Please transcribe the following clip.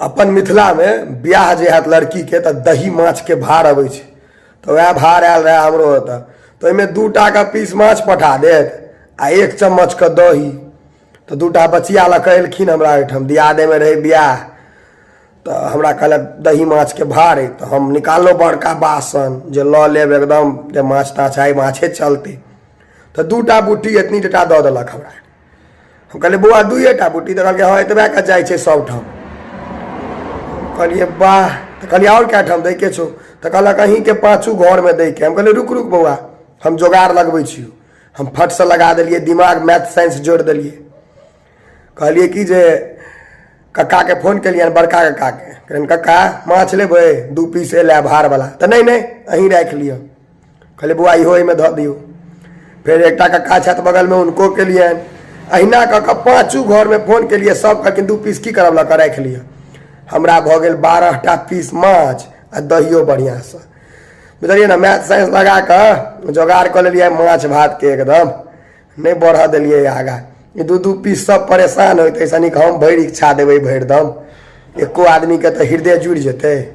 अपन मिथिलामे बियाह जे हैत लड़कीके तऽ दही माछके भार अबै छै। तऽ वएह भार आयल रहए हमरो ओतऽ, तऽ ओहिमे 2 टाके पीस माछ पठा देत आ 1 चम्मचके दही। तऽ 2 टा बचिया लऽ कऽ एलखिन हमरा ओहिठाम, दियादेमे रहै बियाह। तऽ हमरा कहलक दही माछके भार अइ। तऽ हम निकाललहुँ बड़का बासन जे लऽ लेब एकदम जे माछ ताछ आइ माछे चलतै। तऽ 2 टा बुटी एतनी टटा दऽ देलक हमरा। हम कहलियै, बौआ, 2 टा बुटी? तऽ कहलकै, हँ, एतबे जाइ छै सबठाम। कहलियै, वाह। तऽ कहलियै, आओर कए ठाम दैके छौ? तऽ कहलक, अहीँके पाँचू घरमे दैके। हम कहलियै, रुक रुक बौआ, हम जोगाड़ लगबै छियौ। हम फटसँ लगा देलियै दिमाग, मैथ साइंस जोड़ि देलियै। कहलियै कि जे कक्काके फोन केलियनि, बड़का कक्काके। कहलियनि, कक्का, माछ लेबै? 2 पीस एलै भारवला। तऽ नहि नहि, अहीँ राखि लिअ। कहलियै, बौआ, इहो एहिमे धऽ दियौ। फेर एकटा कक्का छथि बगलमे, हुनको केलियनि। अहिना कऽ कऽ पाँचू घरमे फोन केलियै। सब कहलखिन, 2 पीस की करब, लऽ कऽ राखि लिअ। हमरा भऽ गेल 12 टा पीस माछ आ दहियो बढ़िआँसँ। बुझलियै ने, मैथ साइंस लगा कऽ जोगाड़ कऽ लेलियै माछ भातके। एकदम नहि बढ़ऽ देलियै आगाँ। ई दू दू पीस सब परेशान होइत, एहिसँ नीक हम भरि इच्छा देबै, भरि दम एको आदमीके तऽ हृदय जुड़ि जेतै।